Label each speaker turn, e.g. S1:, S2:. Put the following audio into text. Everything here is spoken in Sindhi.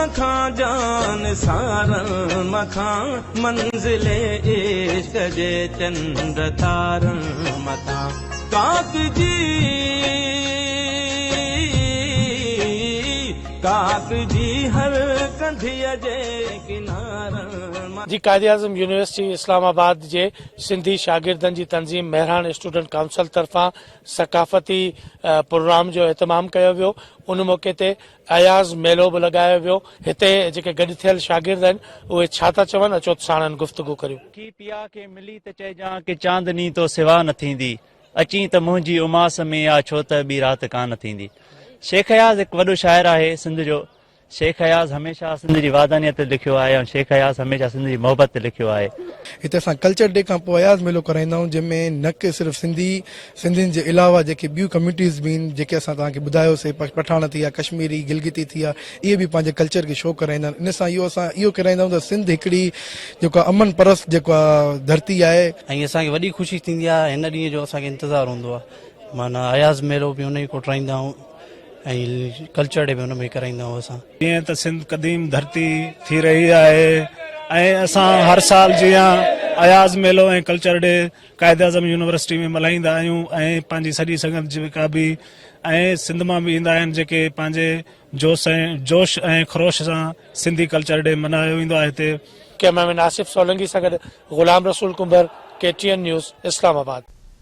S1: مٿان جانثارن مٿان منزل عشق جي چنڊ تارن مٿان ڪاڪ جي ڪاڪ جي هر ڪنڌيء جي ڪنارن مٿان.
S2: جي قائداعظم يونيورسٽي اسلام آباد جي سنڌي شاگردن جي تنظيم مهراڻ اسٽوڊنٽ ڪائونسل طرفان ثقافتي پروگرام جو اهتمام ڪيو ويو ان موقعي تي اياز ميلو به لڳايو ويو هتي جيڪي گڏ ٿيل شاگرد آهن اهي ڇا ٿا چون اچو ته ساڻن گفتگو ڪريون.
S3: ڪي پيا کي ملي ته چئجان ڪي چاندني تو سوا نه ٿيندي اچين ته منهنجي اماس ۾ آ ڇو ته ٻي رات ڪانه ٿيندي شيخ اياز هڪ وڏو شاعر آهي سنڌ جو شيخ اياز هميشه سنڌ جي وحدانيت تي لکيو آهي ۽ شيخ اياز هميشه سنڌ جي محبت تي لکيو آهي.
S4: هتي اسان ڪلچر ڊي کان پوء اياز ميلو ڪرائيندا آهيون جنهن ۾ نه ڪي صرف سنڌي سنڌين جي علاوه جيڪي ٻيون ڪميونٽيز به آهن جيڪي اسان توهان کي ٻڌايو سي پٺاڻ ٿي ويا ڪشميري گلگتي ٿي ويا اهي به پنهنجي ڪلچر کي شو ڪرائيندا آهن ان سان اهو اسان اهو ڪرائيندا آهيون ته سنڌ هڪڙي جيڪو آهي امن پرست جيڪو آهي ڌرتي آهي.
S5: ۽ اسان کي وڏي خوشي ٿيندي آهي هن ڏينهن جو اسان کي انتظار هوندو آهي معنيٰ اياز ميلو به ان ئي ڪوٺرائيندا آهيون ۽ ڪلچر ڊي به ان ۾ ڪرائيندا آهيون اسان.
S6: جيئن ته سنڌ قديم ڌرتي ٿي رهي آهي ۽ اسان هر سال جيان اياز ميلو ۽ ڪلچر ڊي قائداعظم يونيورسٽي ۾ ملهائيندا آهيون ۽ پنهنجي سڄي سنگت جيڪا به ۽ سنڌ مان به ايندا آهن جيڪي پنهنجي جوش ۽ جوش ۽ خروش سان سنڌي ڪلچر ڊي ملهايو ويندو آهي هتي.
S2: ڪئميرا مين آصف سولنگي سان گڏ Ghulam Rasool Kumbhar, K T N news, Islamabad.